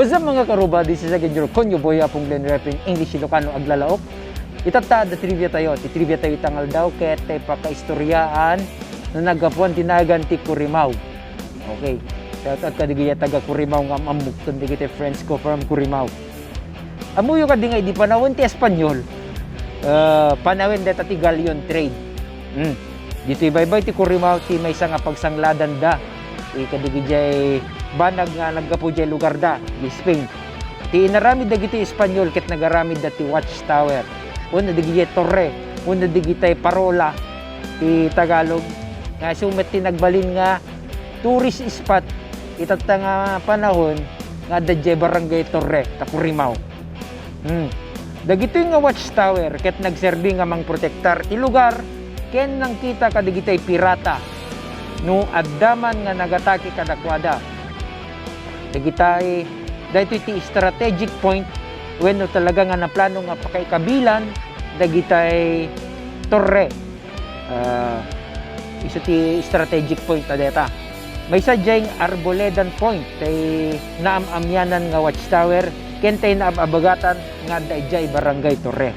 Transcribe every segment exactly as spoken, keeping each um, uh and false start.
Sa mga karubadi, this is again your konyo boy, Apong Glenn Repin, English Ilocano aglalaok. Itatta da trivia tayo. Ti trivia tayo itang aldaw, ket tay pakaistoryaan no naggapuan ti nagan ti Kurimaw. Okay. Shout out kadagiti taga Kurimaw nga am-ammok ken dagiti friends ko from Kurimaw. Ammoyo kadi nga idi panawen ti Espanyol, ah, panawen deta ti galleon trade. Hmm. Ditoy baybay ti Kurimaw ti maysa nga pagsangladan da. Iti kadagijay banag nga naggapu jay lugar da, di Spain. Ti inaramid dagiti Espanyol ket nagaramid da ti watchtower. Wenno dagijay torre, wenno dagitay parola ti Tagalog. Nga isu met ti nagbalin nga tourist spot itatta nga panahon nga adda jay barangay Torre, ta Kurimaw. Hmm. Dagitoy nga watchtower ket nagserbi nga mangprotektar ti lugar ken nangkita kadagitay pirata no adda man nga nagatake kadakuada. Dagitay, daytoy ti strategic point wenno talaga nga naplano nga pakaikabilan dagitay torre. Ah, isu ti strategic point a deta. Maysa jay Arboledan Point, tay naam-amianan nga watchtower, ken tay naab-abagatan nga adda idiay Barangay Torre.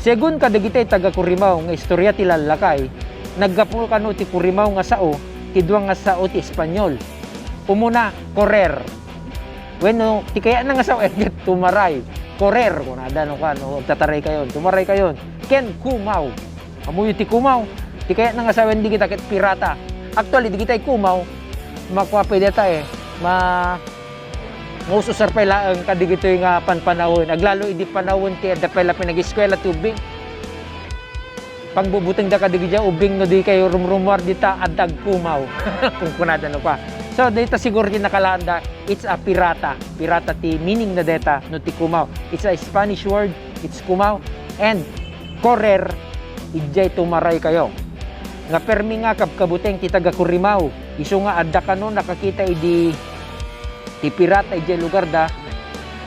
Segun kadagitay taga Kurimaw nga istorya ti lallakay, naggapu kano ti Kurimaw nga sao ti dua nga sao ti Espanyol. Umuna, correr. Wenno, ti kayatna nga sao, eh, tumaray. Correr, kunada, no, kuan, no, agtataray kayon, tumaray kayon. Ken kumaw. Ammoyo ti kumaw. Ti kayatna nga sawen dagita ket pirata. Actually, dagitay kumaw, makuan pay deta, eh. Ma-, maus-usar pay laeng kadagitoy nga panpanawon. Aglalo idi panawon ti adda pay la pinag-eskwela ti ubbing. Pangbubutengda kadagiti ubbing no di kayo rumrumuar dita, adda agkumaw. Kunkunada no pa. So, dayta siguro ti nakalaanda, it's a pirata. Pirata ti meaning na deta no ti kumaw. It's a Spanish word, it's kumaw. And correr, idiay tumaray kayo. Nga permi nga kabkabuteng ti taga Kurimaw. Isu nga adda kano nakakita idi ti pirata idiay lugar da.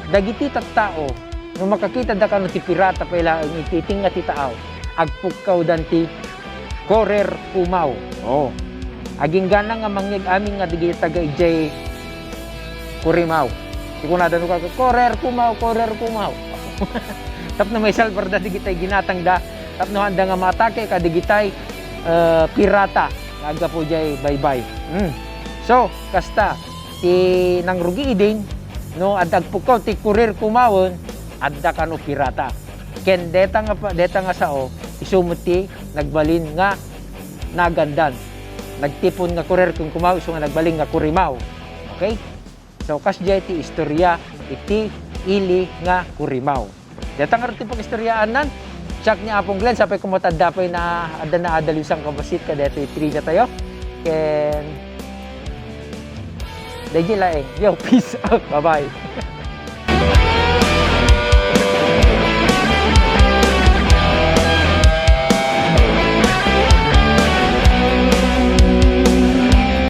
Dagiti tattao, no makakita da kano ti pirata pay laeng iti tinga ti taaw, agpukkawdan ti correr kumaw. Oh. Aginggana nga mangyeg amin nga dagiti taga idiay Kurimaw. Ti kunada no kaka, "Correr kumaw, correr kumaw." Tapno maisalbarda digitay ginatangda, tapno haanda nga matake kadigitay, eh, pirata nga aggapu jay baybay. Hmm. So, kasta, ti nangrugi idin, no, adda agpukkaw ti kurir kumawen, adda kano pirata. Ken deta nga pa-, deta nga sao, isu met ti nagbalin nga nagandan. Nagtipon nga kurir ken kumaw, isu nga nagbalin nga Kurimaw. Okay? So, kasdiay ti istorya iti ili nga Kurimaw. Deta ngarud ti pakistoryaannan. Siak ni Apong Glenn, sapay koma ta adda pay na, adda naadal yung sangkabasit kadaytoy trivia tayo. Ken, daydi laeng. Yo, peace out. Bye-bye.